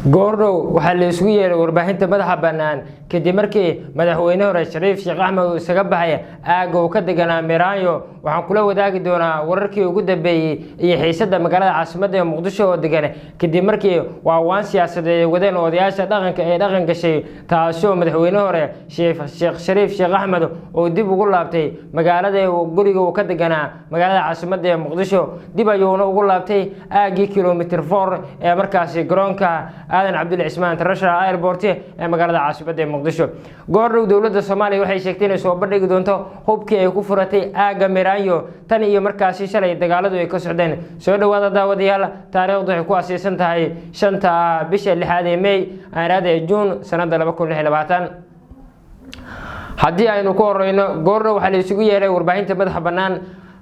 Goordhow waxaa la isugu yeeray warbaahinta madaxa bannaan kadib markii madaxweyne hore Shariif Sheekh Axmed uu isaga baxay aagga uu ka deganaa Miranyo. Waxaan kula wadaagi doonaa wararkii ugu dambeeyey iyo xiisadda magaalada caasimadda ee Muqdisho oo degan, kadib markii waawaan siyaasadeed ay wadeen odayaasha dhaqanka ee dhaqan gashay, taasi oo madaxweyne hore Sheekh Shariif Sheekh Axmed oo dib ugu laabtay magaalada guriga uu ka deganaa magaalada caasimadda ee Muqdisho. Dib ayuuna ugu laabtay aaggii kilometer 4 ee markaasi garoonka Aadan Cabdulle Cismaan International Airport ee magaalada caasimadda ee Muqdisho. Goordhow dowladda Soomaaliya waxay sheegtay inay soo bandhigi doonto hubkii ay ku furatay aagga Miranyo tan iyo markaasi shalay dagaaladu ay ka socdeen. Soo dhawaada, daawadayaal. Taariikhdu waxay ku asiisan tahay 5-ta bisha 6aad ee May, aanaada ee Juun, sanada 2026. Haddii aynu ku horeyno, goordhow waxaa la isugu yeeray warbaahinta madaxa bannaan.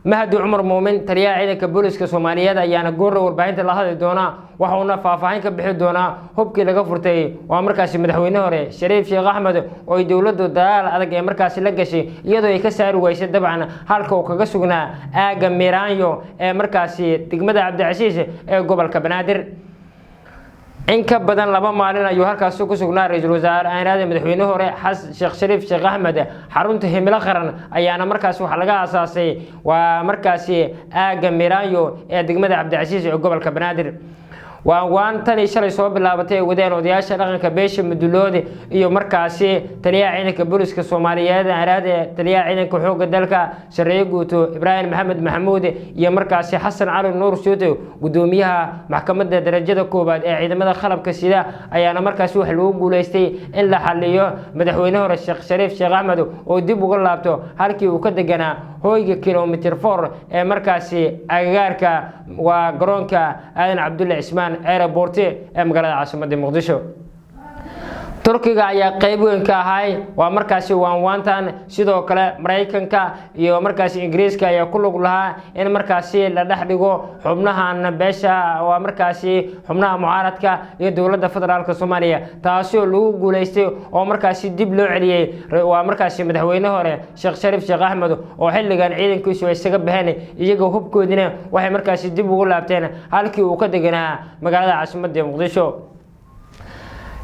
Mahadi Cumar Muumin, taliyaha ciidanka booliska Soomaaliyeed, ayaana goordhow warbaahinta la hadli doonaa, waxauna faahfaahin ka bixi doonaa hubkii laga furtay waa markaasi madaxweyne hore Shariif Sheekh Axmed oo ay dowladdu dagaal adag ee markaasi la gashay, iyadoo ay ka saari weysay dabcan halka uu kaga sugnaa aagga Miranyo ee markaasi degmada Cabdicasiis ee gobolka Banaadir. In ka badan 2 maalin ayuu halkaasi ku sugnaa ra-iisul wasaare aanaade madaxweyne hore Xasan Sheekh Shariif Sheekh Axmed. Xarunta Himilo Qaran ayaana markaasi waxaa laga aasaasay waa markaasi aagga Miranyo ee degmada Cabdicasiis ee gobolka Banaadir. Waan tani shalay soo bilaabatay ay wadeen odayaasha dhaqanka beesha Muduloode iyo markaasi taliyaha ciidanka booliska Soomaaliyeed, araade taliyaha ciidanka xoogga dalka, Sareeye Guuto Ibraahim Maxamed Maxamuud, iyo markaasi Xasan Cali Nuur Suute, gudoomiyaha maxkamadda darajada koowaad ee ciidamada qalabka sida, ayaana markaasi wax lagu guuleystay in la xaliyo madaxweyne hore Sheekh Shariif Sheekh Axmed oo dib uga laabto halkii uu ka deganaa hoyga kilometer 4 ee markaasi agagaarka waa garoonka Aadan Cabdulle Cismaan Airport ee magaalada caasimadda Muqdisho. Turkiga ayaa qeyb weyn ka ahay waa markaasi waanwaantan. Sidoo kale Maraykanka iyo markaasi Ingiriiska ayaa ku lug lahaa in markaasi la dhex dhigo xubnahan beesha, waa markaasi xubnaha mucaaradka iyo dowladda federaalka Soomaaliya, taasi oo lagu guuleystay oo markaasi dib loo celiyey waa markaasi madaxweyne hore Sheekh Shariif Sheekh Axmed, oo xilligan ciidankiisu ay isaga baxeen iyagoo hubkoodina waxay markaasi dib ugu laabteen halkii uu ka deganaa magaalada caasimadda Muqdisho.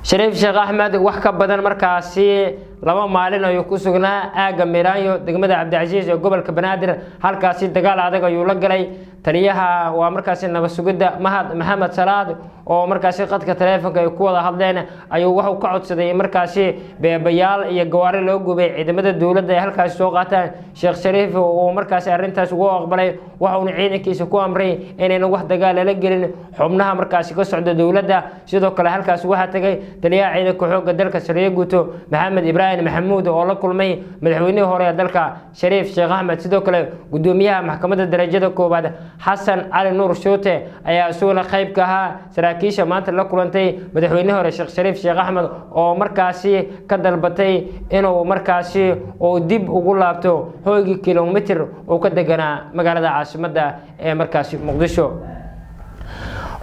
Shariif Sheekh Axmed wax ka badan markaasi 2 maalin ayuu ku sugnaa aagga Miranyo, degmada Cabdicasiis ee gobolka Banaadir. Halkaasi dagaal adag ayuu la galay taliyaha waa markaasi nabad sugidda Mahad Maxamed Salaad, oo markaasi qadka taleefonka ay ku wada hadleen ayuu wuxuu ka codsaday in markaasi beebayaal iyo gawaari loo gubay ciidamada dowladda ay halkaasi soo qaataan. Sheekh Shariif uu markaasi arrintaas ugu aqbalay, waxauna ciidankiisa ku amray inaynan wax dagaal lala gelin xubnaha markaasi ka socda dowladda. Sidoo kale halkaasi waxaa tagay taliyaha ciidanka xoogga dalka, Sariye Guuto Maxamed Ibraahim Maxamuud, oo la kulmay madaxweynihii hore ee dalka Shariif Sheekh Axmed. Sidoo kale gudoomiyaha maxkamadda darajada koowaad Xasan Cali Nuur Shuute ayaa isaguna qayb ka ahaa saraakiisha maanta la kulantay madaxweyne hore Sheekh Shariif Sheekh Axmed, oo markaasi ka dalbatay inuu markaasi uu dib ugu laabto hoygii kilomitir uu ka deganaa magaalada caasimadda ee markaasi Muqdisho.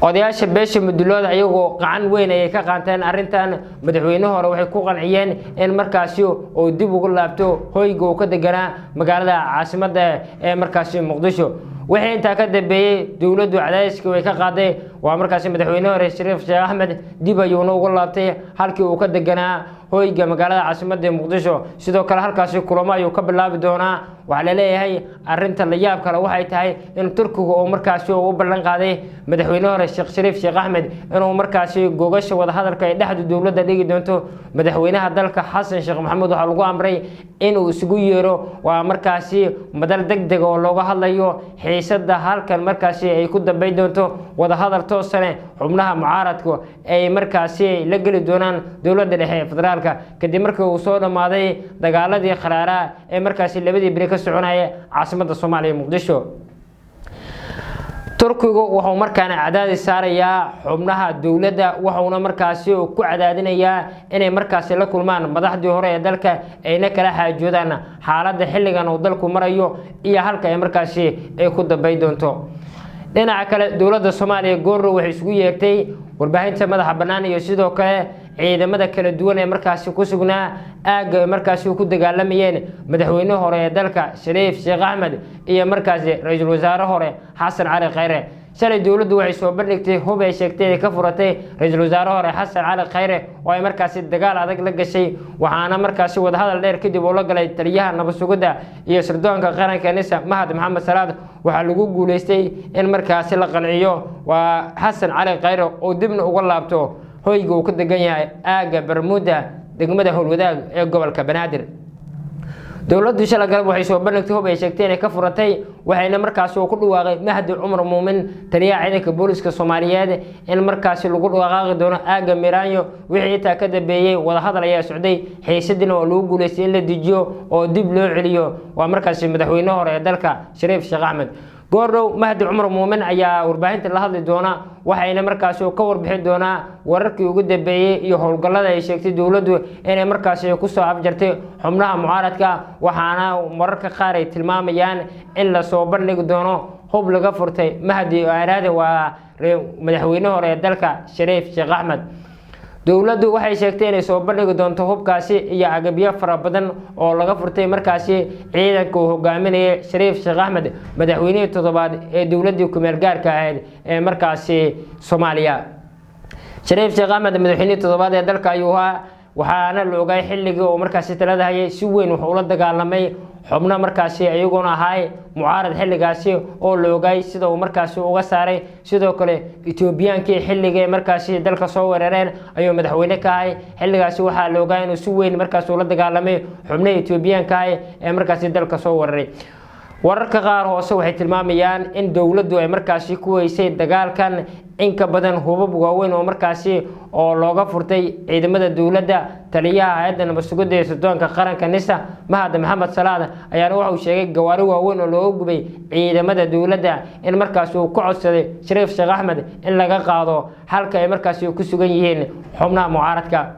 Odayaasha beesha Mudulooda ayagoo qacan weyn ayay ka qaanteen arrintan. Madaxweyne hore waxay ku qanciyeen in markaasi uu dib ugu laabto hoyga uu ka deganaa magaalada caasimadda ee markaasi Muqdisho. Wixii intaa ka dambeeyey dowladdu cadaadiskii way ka qaaday waa markaasi madaxweyne hore Shariif Sheekh Axmed, dib ayuuna ugu laabtay halkii uu ka deganaa hoyga magaalada caasimadda ee Muqdisho. Sidoo kale halkaasi kulamo ayuu ka bilaabi doonaa. Waxaa laleeyahay arrinta la yaab kale waxay tahay in Turkiga uu markaasi u ballan qaaday madaxweyne hore Sheekh Shariif Sheekh Axmed inuu markaasi gogasha wadahadalka ay dhexda dowladda dhigi doonto. Madaxweynaha dalka Xasan Sheekh Maxamuud waxaa lagu amray inuu isugu yeero waa markaasi madal deg deg oo looga hadlayo xiisada halkan markaasi ay ku dambeyn doonto wadahadal toosane xubnaha mucaaradku ay markaasi la geli doonaan dowladda dhexe ee federaalka, kadib markii uu soo dhammaaday dagaaladii kharaaraha ee markaasi labadii beri ka soconaya caasimadda Soomaaliya, Muqdisho. Turkigu wuxuu markaana cadaadis saarayaa xubnaha dowladda, wuxuuna markaasi ku cadaadinayaa inay markaasi la kulmaan madaxdii hore ee dalka, ayna kala xaajoodaan xaaladda xilligan uu dalku marayo iyo halka ay markaasi ay ku dambeyn doonto. Dhinaca kale, dowladda Soomaaliya goorro waxay isugu yeertay warbaahinta madaxa bannaan iyo sidoo kale ciidamada kala duwan ee markaasi ku sugnaa aagga ay markaasi ku dagaalamayeen madaxweyne hore ee dalka Shariif Sheekh Axmed iyo markaasi ra-iisul wasaare hore Xasan Cali Khayre. Shalay dowladdu waxay soo bandhigtay hub ay sheegtay inay ka furatay ra-iisul wasaare hore Xasan Cali Khayre, oo ay markaasi dagaal adag la gashay. Waxaana markaasi wadahadal dheer kadib uu la galay taliyaha nabad sugidda iyo sirdoonka qaranka NISA, Mahad Maxamed Salaad, waxaa lagu guuleystay in markaasi la qanciyo waa Xasan Cali Khayre oo dibna uga laabto hoyga uu ka degan yahay aagga Bermuda, degmada Howlwadaag ee gobolka Banaadir. Dowladdu shalay galab waxay soo bandhigtay hub ay sheegtay inay ka furatay, waxayna markaasi uu ku dhawaaqay Mahdi Cumar Muumin, taliyaha ciidanka booliska Soomaaliyeed, in markaasi lagu dhaqaaqi doono aagga Miranyo. Wixii intaa ka dambeeyey wadahadal ayaa socday, xiisadiina oo lagu guuleystay in la dejiyo oo dib loo celiyo waa markaasi madaxweyne hore ee dalka Shariif Sheekh Axmed. Goordhow Mahdi Cumar Muumin ayaa warbaahinta la hadli doona, waxayna markaasi ka warbixin doonaa wararkii ugu dambeeyey iyo howlgallada ay sheegtay dowladdu inay markaasi kusoo afjartay xubnaha mucaaradka. Waxaana wararka qaar ay tilmaamayaan in lasoo bandhigi doono hub laga furtay Mahdi Aaraade, waa madaxweyne hore ee dalka Shariif Sheekh Axmed. Dowladdu waxay sheegtay inay soo bandhigi doonto hubkaasi iyo agabyo fara badan oo laga furtay markaasi ciidanka uu hogaaminayay Shariif Sheekh Axmed, madaxweynihii toddobaad ee dowladdii kumeel gaarka ahayd ee markaasi Soomaaliya. Shariif Sheekh Axmed madaxweynihii toddobaad ee dalka ayuu ahaa, waxaana la ogaay xilligii uu markaasi talada hayay si weyn wuxuu ula dagaalamay xubno markaasi iyaguna ahaay mucaarad xilligaasi, oo la ogaay sida uu markaasi uga saaray. Sidoo kale Etoobiyaankii xilligii markaasi dalka soo weerareen ayuu madaxweyne ka ahay. Xilligaasi waxaa la ogaay inuu si weyn markaasi ula dagaalamay xubnihii Etoobiyaanka ahay ee markaasi dalka soo weeraray. Wararka qaar hoose waxay tilmaamayaan in dowladdu ay markaasi ku weysay dagaalkan in ka badan hubab waaweyn oo markaasi oo looga furtay ciidamada dowladda. Taliyaha hay-adda nabad sugidda ee sirdoonka qaranka NISA, Mahad Maxamed Salaad, ayaana waxa uu sheegay gawaari waaweyn oo looga gubay ciidamada dowladda in markaasi uu ka codsaday Shariif Sheekh Axmed in laga qaado halka ay markaasi ku sugan yihiin xubnaha mucaaradka.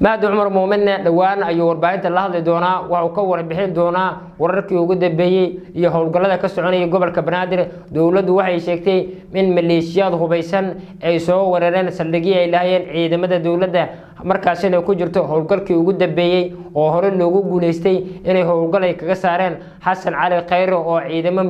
Mahdi Cumar Muuminne dhowaan ayuu warbaahinta la hadli doonaa, waxuu ka warbixin doonaa wararkii ugu dambeeyey iyo howlgallada ka soconaya gobolka Banaadir. Dowladdu waxay sheegtay in maleeshiyaad hubaysan ay soo weerareen saldhigyo ay lahaayeen ciidamada dowladda, markaasina ku jirto howlgalkii ugu dambeeyey oo hore loogu guuleystay inay howlgal ay kaga saareen Xasan Cali Khayre oo ciidamo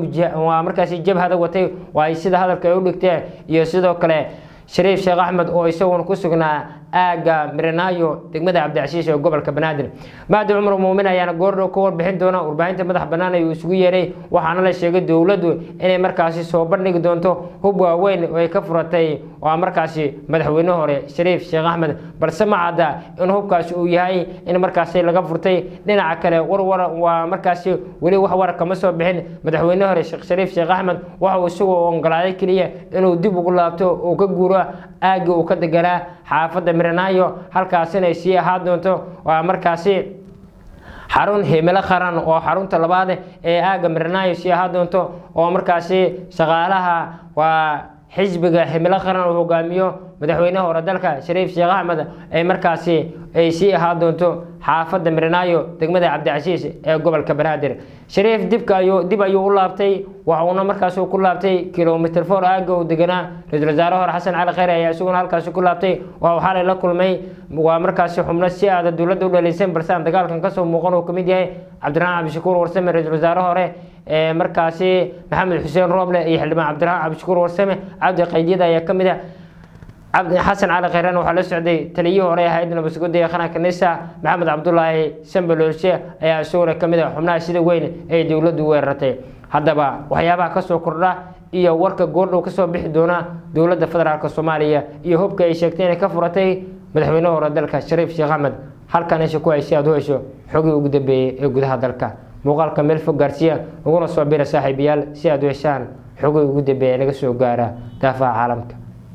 markaasi jabhada watay, oo ay sida hadalka ay u dhigteen, iyo sidoo kale Shariif Sheekh Axmed oo isaguna ku sugnaa aagga Miranaayo, degmada Cabdicasiis ee gobolka Banaadir. Mahdi Cumar Muumin ayaana goordhow ka warbixin doona. Warbaahinta madax bannaan ayuu isugu yeeray, waxaana la sheegay dowladdu inay markaasi soo bandhigi doonto hub waaweyn oo ay ka furatay waa markaasi madaxweyne hore Shariif Sheekh Axmed, balse ma cadda in hubkaasi uu yahay in markaasi laga furtay. Dhinaca kale warwar waa markaasi weli wax war kama soo bixin madaxweyne hore Sheekh Shariif Sheekh Axmed. Waxa uu isagoo ogolaaday keliya inuu dib ugu laabto uu ka guuro aaggii uu ka deganaa xaafadda Miranaayo, halkaasina ay sii ahaan doonto waa markaasi xarun Himilo Qaran oo xarunta labaad ee aagga Miranaayo sii ahaan doonto, oo markaasi shaqaalaha waa xisbiga Himilo Qaran uu hogaamiyo madaxweynaha hore dalka Shariif Sheekh Axmed ay markaasi ay sii ahaan doonto xaafadda Miranaayo, degmada Cabdicasiis ee gobolka Banaadir. Shariif dibka ayuu dib ayuu u laabtay, waxuuna markaasi ku laabtay Kilometer 4 aagga uu deganaa. Ra-iisul wasaare hore Xasan Cali Khayre ayaa isaguna halkaasi ku laabtay. Waxa uu xalay la kulmay waa markaasi xubno si aada dowladda u dhalaysan balse aan dagaalkan kasoo muuqan, uu kamid yahay Cabdiraxmaan Cabdishakuur Warsame, ra-iisul wasaare hore ee markaasi Maxamed Xuseen Rooble, iyo xildhibaan Cabdiraxmaan Cabdishakuur Warsame Cabdi Qaydiyada ayaa kamid ah. Cabdi Xasan Cali Khayran waxaa la socday taliyihii hore ee hay'adda nabad sugidda ee qaranka NISA, Maxamed Cabdulaahi Sambaloolshe, ayaa isaguna kamid ah xubnaha sida weyn ay dowladdu weerartay. Haddaba waxyaabaha kasoo kordha iyo warka goordhow kasoo bixi doona dowladda federaalka Soomaaliya iyo hubka ay sheegtay inay ka furatay madaxweynaha hore dalka Shariif Sheekh Axmed, halkan hesha ku hay si aad u hesho xogii ugu dambeeyey ee gudaha dalka. Muuqaalka meel fog gaarsiiya, uguna soo bira saaxiibayaal si aad u heshaan xogii ugu dambeeyey naga soo gaara daafaha caalamka.